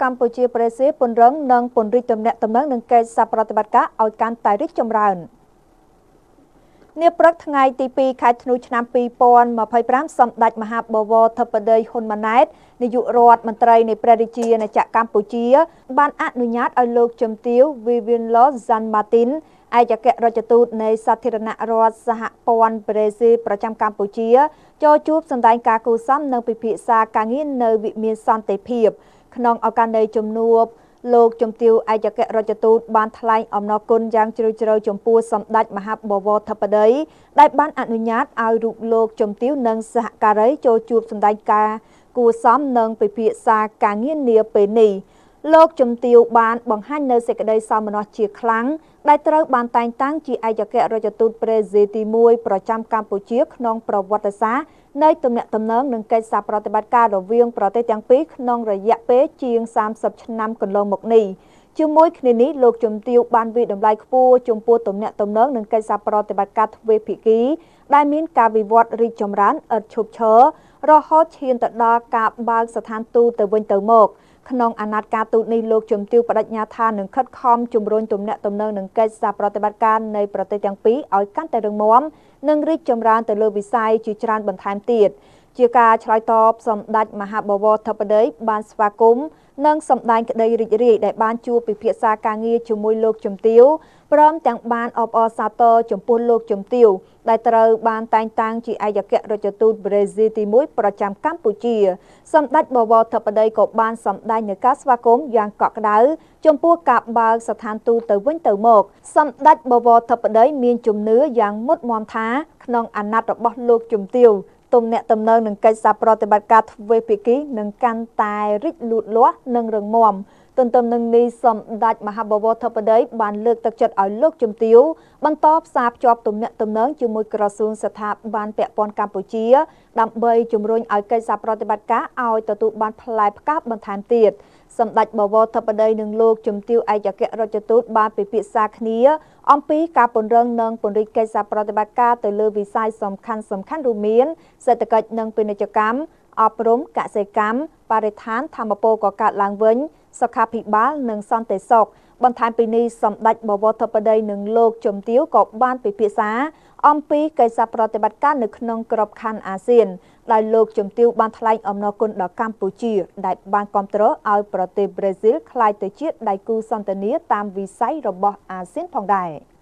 កម្ពុជាប្រេស៊ីលពង្រឹងនិងពង្រីកទំនាក់ទំនងនិងកិច្ចសហប្រតិបត្តិការឲ្យកាន់តែរីកចម្រើន។ នាព្រឹកថ្ងៃទី2ខែធ្នូឆ្នាំ2025សម្ដេចមហាបវរធិបតីហ៊ុនម៉ាណែតនាយករដ្ឋមន្ត្រីនៃព្រះរាជាណាចក្រកម្ពុជា បានអនុញ្ញាតឲ្យលោកជំទាវវីវីនឡូហ្សាន់ម៉ាទីនឯកអគ្គរដ្ឋទូតនៃសាធារណរដ្ឋសហព័ន្ធប្រេស៊ីលប្រចាំកម្ពុជាចូលជួបសម្ដែងការគូសំនិងពិភាក្សាការងារនៅវិមានសន្តិភាព។ ក្នុងឱកាសនៃជំនួបលោកជំទាវឯកអគ្គរដ្ឋទូតបានថ្លែងអំណរគុណយ៉ាងជ្រាលជ្រៅចំពោះសម្ដេចមហាបវរធិបតីដែលបានអនុញ្ញាតឲ្យរូបលោកជំទាវនិងសហការីចូលជួបសម្ដែងការគួសមនិងពិភាក្សាការងារនាពេលនេះ។ លោកជំទាវបានបង្ហាញនៅសេចក្តីសោមនស្សជាខ្លាំងដែលត្រូវបានតែងតាំងជាឯកអគ្គរដ្ឋទូតប្រេស៊ីលទី1ប្រចាំកម្ពុជាក្នុងប្រវត្តិសាស្ត្រនៃទំនាក់ទំនងនិងកិច្ចសហប្រតិបត្តិការរវាងប្រទេសទាំងពីរក្នុងរយៈពេលជាង30ឆ្នាំកន្លងមកនេះ។ ជាមួយគ្នានេះលោកជំទាវបានវិតម្លៃខ្ពស់ចំពោះទំនាក់ទំនងនិងកិច្ចសហប្រតិបត្តិការទ្វេភាគីដែលមានការវិវត្តរីកចម្រើនឥតឈប់ឈររហូតឈានទៅដល់ការបើកស្ថានទូតទៅវិញទៅមក។ ក្នុងអាណត្តិការទូតនេះលោកជំទាវបដិញ្ញាថានឹងខិតខំជំរុញទំនាក់ទំនងនិងកិច្ចសហប្រតិបត្តិការនៃប្រទេសទាំងពីរឲ្យកាន់តែរឹងមាំនិងរីកចម្រើនទៅលើវិស័យជាច្រើនបន្ថែមទៀត។ ជាការឆ្លើយតបសម្ដេចមហាបវរធិបតីបានស្វាគមន៍និងសម្ដែងក្តីរីករាយដែលបានជួបពិភាក្សាការងារជាមួយលោកជំទាវព្រមទាំងបានអបអរសាទរចំពោះលោកជំទាវដែលត្រូវបានតែងតាំងជាឯកអគ្គរដ្ឋទូតប្រេស៊ីលទី1ប្រចាំកម្ពុជា។ សម្ដេចបវរធិបតីក៏បានសម្ដែងនូវការស្វាគមន៍យ៉ាងកក់ក្ដៅចំពោះការបើកស្ថានទូតទៅវិញទៅមក។ សម្ដេចបវរធិបតីមានជំនឿយ៉ាងមុតមមថាក្នុងអាណត្តិរបស់លោកជំទាវទំនាក់ទំនងនិងកិច្ចសហប្រតិបត្តិការទ្វេភាគីនឹងកាន់តែរីកលូតលាស់និងរឹងមាំ។ ទន្ទឹមនឹងនេះសម្ដេចមហាបវរធិបតីបានលើកទឹកចិត្តឲ្យលោកជំទាវបន្តផ្សារភ្ជាប់ទំនាក់ទំនងជាមួយក្រសួងស្ថាប័នពាក់ព័ន្ធកម្ពុជាដើម្បីជំរុញឲ្យកិច្ចសហប្រតិបត្តិការឲ្យទទួលបានផ្លែផ្កាបន្ថែមទៀត។ សម្ដេចបវរធិបតីនិងលោកជំទាវឯកអគ្គរដ្ឋទូតបានពិភាក្សាគ្នាអំពីការពង្រឹងនិងពង្រីកកិច្ចសហប្រតិបត្តិការទៅលើវិស័យសំខាន់ៗរួមមានសេដ្ឋកិច្ចនិងពាណិជ្ជកម្មអប់រំកសិកម្មបរិស្ថានធម្មពលកកើតឡើងវិញសុខាភិបាលនិងសន្តិសុខ។ បន្ថែមពីនេះសម្ដេចបវរធិបតីនិងលោកជំទាវក៏បានពិភាក្សាអំពីកិច្ចសហប្រតិបត្តិការនៅក្នុងក្របខ័ណ្ឌអាស៊ានដោយលោកជំទាវបានថ្លែងអំណរគុណដល់កម្ពុជាដែលបានគាំទ្រឲ្យប្រទេសប្រេស៊ីលក្លាយទៅជាដៃគូសន្ទនាតាមវិស័យរបស់អាស៊ានផងដែរ។